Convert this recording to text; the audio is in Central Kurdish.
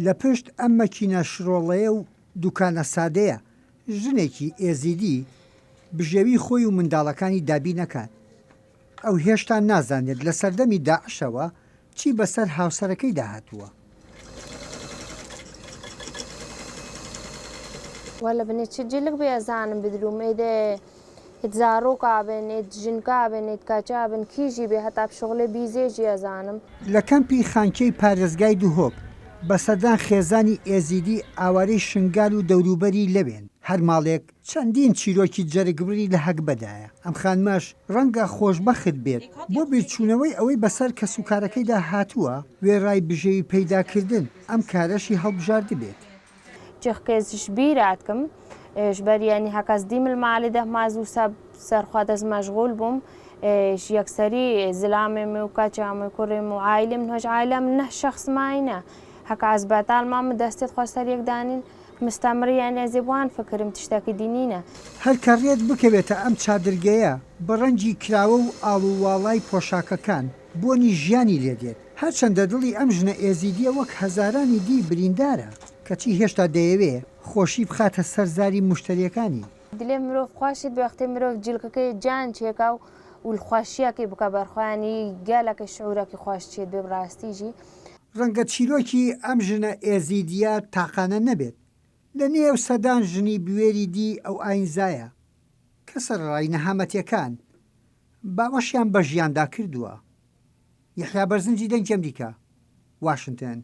لە پشت ئەم مەکینە شڕۆڵەیە و دوکانە سادەیە، ژنێکی ئێزیدی بژێوی خۆی و منداڵەکانی دابینەکات. ئەو هێشتا نازانێت لە سەردەمی داعشەوە چی بەسەر هاوسەرەکەیدا هاتووە. وەلە بنێ چ جلک بێ ئەزانم بدروم ئێدێ ئێد زاڕۆکا بن ئێد ژنکا بن ئێد کاچا بن کیژی بێ هەتا بشغلێ بیزێ ژی ئەزانم. لە کەمپی خانکێی پارێزگای دهۆک بە سەدان خێزانی ئێزیدی ئاوارەی شنگال و دەوروبەری لەوێن، هەر ماڵێک چەندین چیرۆکی جەرگبڕی لە هەگبەدایە، ئەم خانمەش ڕەنگە خۆشبەخت بێت بۆ بیرچوونەوەی ئەوەی بەسەر کەسوکارەکەیدا هاتووە، وێڕای بژێوی پەیداکردن ئەم کارەشی هەڵبژاردبێت. چخکێزش بیراتکم ژبەر یانی هەکەس دیمل مالی دە مازوو سەب سەر خوە دەس مەشغول بووم ژ یەکسەری زلامێ م و کەچام و کوڕێ م و عایلێ من هۆش عایلە من نە شەخس ماینە هەکە ئەز بەتال مام م دەستێت خوە سەر یەک دانین مستەمڕ یانی ئەزێ بوان فکرم تشتەکی دی نینە. هەر کە ڕێت بکەوێتە ئەم چادرگەیە بە ڕەنگی کراوە و ئاڵوواڵای پۆشاکەکان، بۆنی ژیانی لێ دێت. هەرچەندە دڵی ئەم ژنە ئێزیدییە وەک هەزارانی دی بریندارە، کەچی هێشتا دەیەوێ خۆشی بخاتە سەر زاری موشتەرییەکانی. دلێ مرۆڤ خوەشت بێ وەختێ مرۆڤ جلکەکەی جان چێکا و ولخوەشیەکەی بکا بەرخویانی گەلەکەی شعورەکی خوەش چێت بێ بڕاستی ژی. ڕەنگە چیرۆکی ئەم ژنە ئێزیدییە تاقانە نەبێت لە نێو سەدان ژنی بوێری دی ئەو ئاینزایە کە سەرەڕای نەهامەتیەکان باوەشیان بە ژیاندا کردووە. یەحیا بەرزنجی دەنگی ئەمریکا، واشنتن.